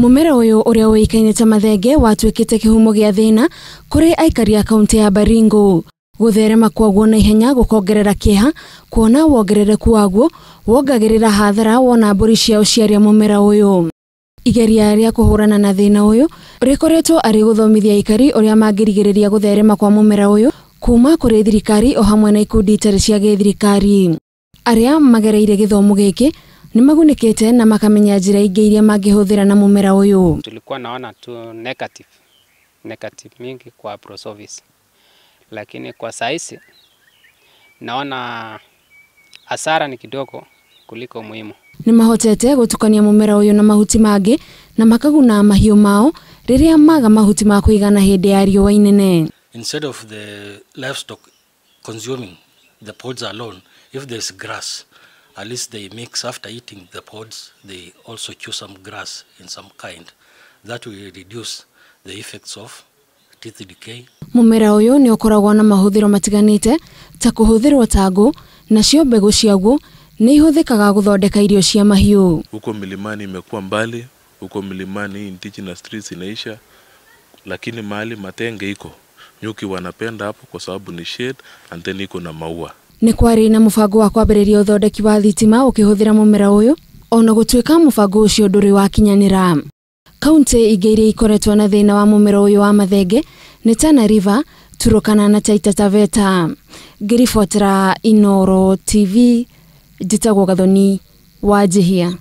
Mũmera ũyũ ũrĩa ũĩkaine ta mathenge watuĩkĩte kĩhumo gĩa thĩna kũrĩ aikari a kaunti ya Baringo. Gũtherema kwaguo na ihenya gũkongerera kĩeha kuona wongerereku waguo wongagĩrĩra hathara wona mbũri ciao ciarĩa mũmera ũyũ. Igeria rĩa kũhũrana na thĩna ũyũ rĩkoretwo arĩ gũthomithia aikari ũrĩa mangĩrigĩrĩria gũtherema kwa mũmera ũyũ kuma kũrĩ thirikari o hamwe na ikundi itarĩ cia gĩthirikari. Arĩa magereire gĩthomo gĩkĩ nĩ magunĩkĩte na makamenya njĩra ingĩ iria mangĩhũthĩra na mũmera ũyũ. Tulikuwa naona tu negative mingi kwa Prosopis, lakini kwa sahizi naona hasara ni kidogo kuliko muhimu. Nĩ mahotete gũtukania mũmera ũyũ na mahuti mangĩ na makaguna mahiũ mao rĩrĩa maga mahuti ma kũigana hĩndĩ ya riũa inene. Instead of the livestock consuming the pods alone, if there's grass, at least they mix after eating the pods, they also chew some grass in some kind. That will reduce the effects of teeth decay. Mũmera ũyũ nĩ ũkoragwo na mahũthĩro matiganĩte ta kũhũthĩrwo ta ngũ, nacio mbegũ ciaguo nĩ ihũthĩkaga gũthondeka irio cia mahiũ. Huko milimani imekuwa mbali, huko milimani hii indigenous trees inaisha, lakini mahali matenge iko nyuki wanapenda hapo kwa sababu ni shade and then iko na maua. Nĩ kwarĩ na mũbango wa kwambĩrĩria ũthondeki wa thitima ũkĩhũthĩra mũmera ũyũ, ona gũtuĩka mũbango ũcio ndũrĩ wakinyanĩra. Kaunti ingĩ iria ikoretwo na thĩna wa mũmera ũyũ wa mathenge nĩ Tana River, Turkana na Taita Taveta. Ngĩribotera Inooro TV, njĩtagwo Gathoni wa Njihia.